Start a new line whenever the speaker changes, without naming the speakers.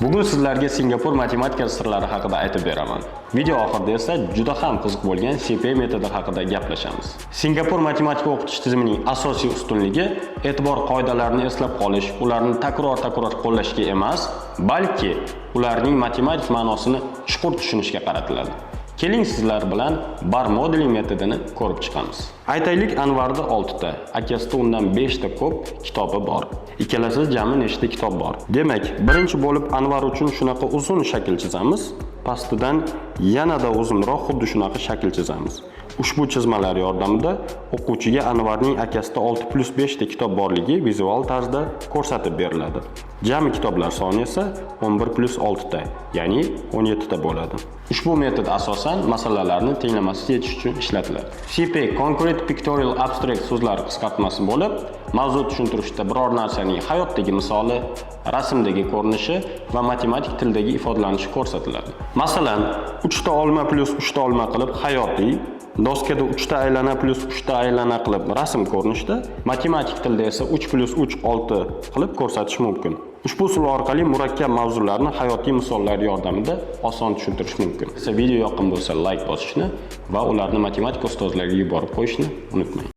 Bugun sizlarga Singapur matematikasi sirlari haqida aytib beraman. Video oxirida esa juda ham qiziq bo'lgan CPA metodi haqida gaplashamiz. Singapur matematika o'qitish tizimining asosiy ustunligi e'tibor qoidalarini eslab qolish, ularni takror-takror qo'llashga emas, balki ularning matematik ma'nosini chuqur tushunishga qaratiladi. Keling, sizlar bilan bar modeling metodini ko'rib chiqamiz. Aytaylik, Anvarda 6 ta, akasida undan 5 ta ko'p kitobi bor. Ikkalasida jami nechta kitob bor? Demak, birinchi bo'lib Anvar uchun shunaqa uzun shakl chizamiz, pastidan yanada uzunroq xuddi shunaqa shakl chizamiz. Ushbu chizmalar yordamida o'quvchiga Anvarning akasida 6 plus 5 ta kitob borligi vizual tarzda ko'rsatib beriladi. Jami kitoblar soni esa 11 plus 6 ta, ya'ni 17 ta bo'ladi. Ushbu metod asosan masalalarni tenglamasiz yechish uchun ishlatiladi. CPA, Concrete Pictorial Abstract so'zlari qisqartmasi bo'lib, mavzu tushuntirishda biror narsaning hayotdagi misoli, rasmdagi ko'rinishi va matematik tildagi ifodalanishi ko'rsatiladi. Masalan, 3 ta olma plus 3 ta olma qilib hayotiy, doskada 3 ta aylana plus 3 ta aylana qilib rasm ko'rinishda, matematik tilda esa 3 plus 3 6 qilib ko'rsatish mumkin. Ushbu usul orqali murakkab mavzularni hayotiy misollar yordamida oson tushuntirish mumkin. Video yoqqan bo'lsa, like bosishni va ularni matematika ustozlariga yuborib qo'yishni unutmang.